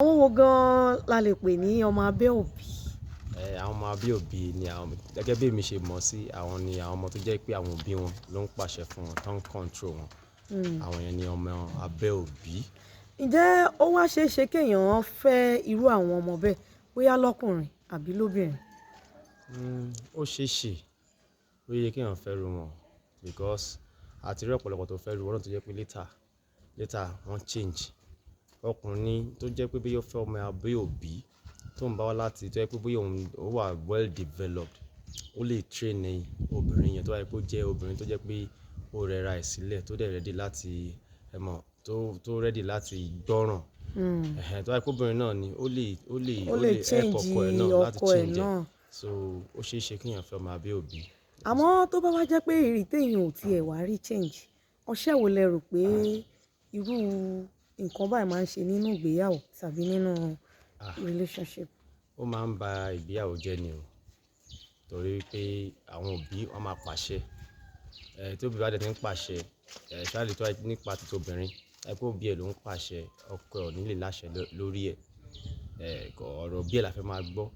Àwọn wo gan-an la lè pè ní ọmọ abẹ́ òbí? Àwọn ọmọ abẹ́ òbí ni àwọn, gẹ́gẹ́ bí èmi ṣe mọ̀ sí, àwọn ni àwọn ọmọ tó jẹ́ pé àwọn òbí wọn ló ń pàṣẹ fún wọn, tó ń control wọn. Àwọn yẹn ni ọmọ abẹ́ òbí. Ǹjẹ́ ó wá ṣe é ṣe kí èèyàn fẹ́ irú àwọn ọmọ bẹ́ẹ̀, bóyá lọ́kùnrin àbí lóbìnrin? Ó ṣe é ṣe, ó yẹ kí èèyàn fẹ́ irú wọn because a ti rí ọ̀pọ̀lọpọ̀ tó fẹ́ irú wọn náà tó jẹ́ pé later, later wọ́n change. Ọkùnrin tó jẹ́ pé bí ó fẹ́ ọmọ abẹ́ òbí tó ń bá wá láti, tó jẹ́ pé bóyá òun ó wà well developed, ó lè train obìnrin yẹn tó bá jẹ́ pé ó jẹ́ obìnrin tó jẹ́ pé ó rẹra ẹ̀ sílẹ̀, tó dẹ̀ ready láti, ẹ mọ̀, tó ready láti gbọ́ràn. Ẹ̀hẹn, tó bá jẹ́ pé obìnrin náà ni, ó lè, Ó ó lè lè help change ọkọ ẹ̀ náà láti ọkọ ẹ̀ change ẹ̀. náà. So ó ṣe é ṣe kí èèyàn fẹ́ ọmọ abẹ́ òbí. Àmọ́ tó bá wá jẹ́ pé ìrì tí èèyàn ò tí ẹ̀ wá rí change, ọṣẹ́ wo lẹ rò pé irú nǹkan báyìí máa ń ṣe nínú ìgbéyàwó tàbí nínú relationship? Ó máa ń ba ìgbéyàwó jẹ́ ni o. Torí pé àwọn òbí wọ́n máa pàṣẹ. Tí òbí bá dẹ̀ tí ń pàṣẹ, especially tó bá nípa títí obìnrin, tó bá jẹ́ pé òbí ẹ̀ ló ń pàṣẹ, ọkọ ẹ̀ ò ní lè láṣẹ lórí ẹ̀. Ọ̀rọ̀ òbí ẹ̀ la fẹ́ máa gbọ́.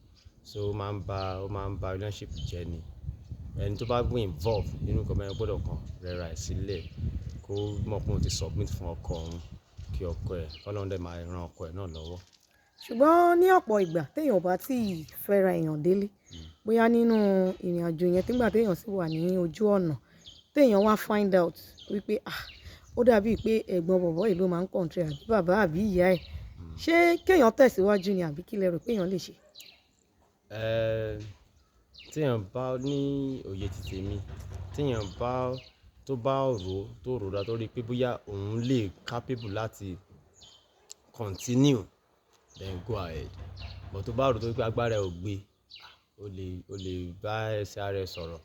So ó máa ń ba relationship jẹ́ ni. Ẹni tó bá gbé involve nínú nǹkan bẹ́ẹ̀ gbọdọ̀ kan rẹra ẹ̀ sílẹ̀, kó mọ̀ pé òun ti submit fún ọkọ òun, kí ọkọ ẹ̀, kí Ọlọ́run dẹ̀ máa ran ọkọ ẹ̀ náà lọ́wọ́. Ṣùgbọ́n ní ọ̀pọ̀ ìgbà tí èèyàn ò bá tí ì fẹ́ra èèyàn délé, bóyá nínú ìrìnàjò yẹn, nígbà tí èèyàn sì wà ní ojú ọ̀nà, tí èèyàn wá find out wípé, ah, ó dàbí pé ẹ̀gbọ́n bọ̀bọ́ yìí ló máa ń control àbí bàbá àbí ìyá ẹ̀. Ṣé kí èèyàn tẹ̀síwájú ni àbí kí lẹ rò pé èèyàn lè ṣe? Tí èèyàn bá ní òye tìtì mi, tí èèyàn bá, tó bá rò, tó rò dáadáa torí pé bóyá òun lè capable láti continue, then go ahead. But tó bá rò tó pé agbára ẹ ò gbé, ó lè bá ẹsẹ̀ ara ẹ sọ̀rọ̀.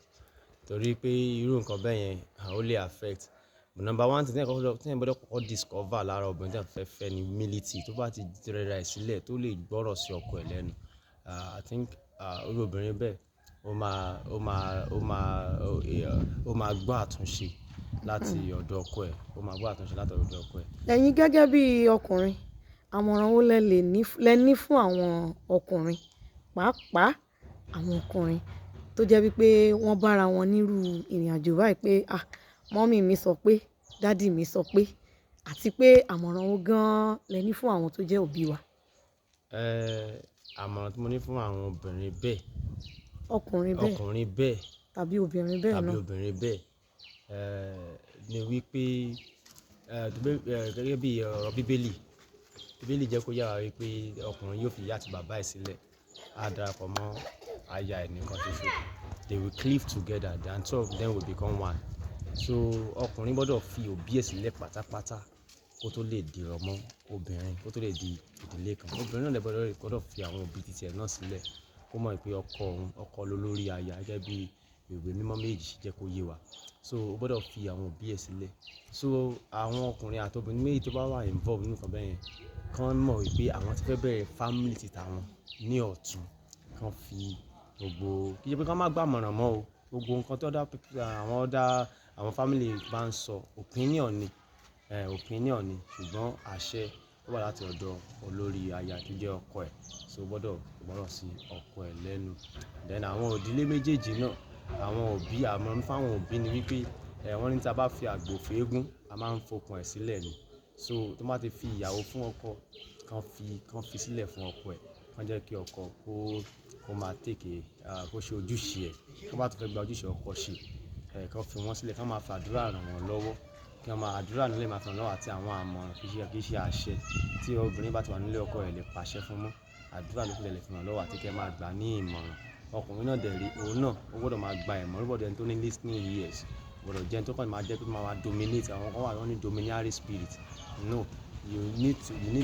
Torí pé irú nǹkan bẹ́ẹ̀ yẹn, ó lè affect. But number one thing tí èèyàn gbọdọ̀ kọ́kọ́ discover lára obìnrin tí èèyàn fẹ́ fẹ́ ni humility. Tó bá ti rẹra ẹ̀ sílẹ̀, tó lè gbọ́rọ̀ sí ọkọ ẹ̀ lẹ́nu. I think, irú obìnrin bẹ́ẹ̀, ó máa gbọ́ àtúnṣe láti ọ̀dọ̀ ọkọ ẹ̀. Ó máa gbọ́ àtúnṣe láti ọ̀dọ̀ ọkọ ẹ̀. Ẹ̀yin gẹ́gẹ́ bí ọkùnrin, àmọ̀ràn wo lẹ lè ní, lẹ ní fún àwọn ọkùnrin, pàápàá àwọn ọkùnrin tó jẹ́ wípé wọ́n bá ara wọn nírú ìrìnàjò báyìí pé, ah, mummy mi sọ pé, daddy mi sọ pé, àti pé àmọ̀ràn wo gan-an lẹ ní fún àwọn tó jẹ́ òbí wa? Àmọ̀ràn tí mo ní fún àwọn obìnrin bẹ́ẹ̀, Ọkùnrin bẹ́ẹ̀. Ọkùnrin bẹ́ẹ̀ tàbí obìnrin bẹ́ẹ̀ tàbí náà. Obìnrin bẹ́ẹ̀, ni wípé, gẹ́gẹ́ bí ọ̀rọ̀ Bíbélì, Bíbélì jẹ́ kó yà wá wípé ọkùnrin yóò fi ìyá àti bàbá ẹ̀ sílẹ̀, á darapọ̀ mọ́ aya ẹ̀ nìkan ṣoṣo. They will cleave together, and two of them will become one. So ọkùnrin gbọdọ̀ fi òbí ẹ̀ sílẹ̀ pátápátá kó tó lè dìrọ̀ mọ́ obìnrin, kó tó lè di ìdílé kan. Obìnrin náà dẹ̀ gbọdọ̀ fi àwọn òbí titi ẹ̀ náà sílẹ̀, kó mọ̀ pé ọkọ òun, ọkọ ló lórí aya gẹ́gẹ́ bí ìwé mímọ́ méjì jẹ́ kó yé wa. So ó gbọdọ̀ fi àwọn òbí ẹ̀ sílẹ̀. So àwọn ọkùnrin àti obìnrin méjì tó bá wà involve nínú nǹkan bẹ́ẹ̀ yẹn, kí wọ́n mọ̀ wípé àwọn tí fẹ́ bẹ̀rẹ̀ family tita wọn ní ọ̀tún, kí wọ́n fi gbogbo, kì í ṣe pé kí wọ́n má gbà mọ̀ràn mọ́ o. Gbogbo nǹkan tí other people, àwọn other, àwọn family bá ń sọ opinion ni, opinion ni. Ṣùgbọ́n àṣẹ ó wá láti ọ̀dọ̀ olórí aya tó jẹ́ ọkọ ẹ̀. So ó gbọdọ̀ gbọ́rọ̀ sí ọkọ ẹ̀ lẹ́nu. Then àwọn ìdílé méjèèjì náà, àwọn òbí, àmọ̀ràn mi fún àwọn òbí ni wípé, wọ́n ní tí a bá fi àgbò fún eégún, a máa ń fokùn ẹ̀ sílẹ̀ ni. So tó bá ti fi ìyàwó fún ọkọ, kí wọ́n fi sílẹ̀ fún ọkọ ẹ̀. Kí wọ́n jẹ́ kí ọkọ kó máa take, kó ṣe ojúṣe ẹ̀. Kí wọ́n bá ti fẹ́ gba ojúṣe ọkọ ṣe, kí wọ́n fi wọ́n sílẹ̀, kí wọ́n máa fi àdúrà ràn wọ́n lọ́wọ́. Kí wọ́n máa àdúrà nílé máa fi ràn wọ́n lọ́wọ́ àti àwọn àmọ̀ràn, kì í ṣe àṣẹ. Tí obìnrin bá ti wà nílé ọkọ ẹ̀ lè pàṣẹ fún mọ́. Àdúrà ló fi lè fi ràn lọ́wọ́ àti kí ẹ máa gbà ní ìmọ̀ràn. Ọkùnrin náà dẹ̀ rí, òun náà ó gbọdọ̀ máa gba ìmọ̀ràn. Ó gbọdọ̀ jẹ́ ẹni tó ní listening ears. Ó gbọdọ̀ jẹ́ ẹni tó kàn máa jẹ́ pé máa dominate. Àwọn kan wà wọ́n ní domineering spirit. No, you need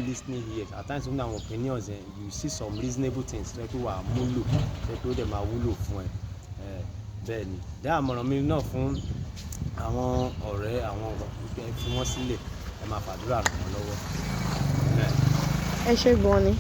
listening ears. At times nínú àwọn opinions ẹ, you see some reasonable things tó jẹ́ pé wà á múlò, tó jẹ́ pé ó dẹ̀ máa wúlò fún ẹ. Bẹ́ẹ̀ ni. Then àmọ̀ràn mi náà fún àwọn ọ̀rẹ́, àwọn ẹ fi wọ́n sílẹ̀, ẹ máa fàdúrà ràn wọ́n lọ́wọ́. Amen. Ẹ ṣé gan ni.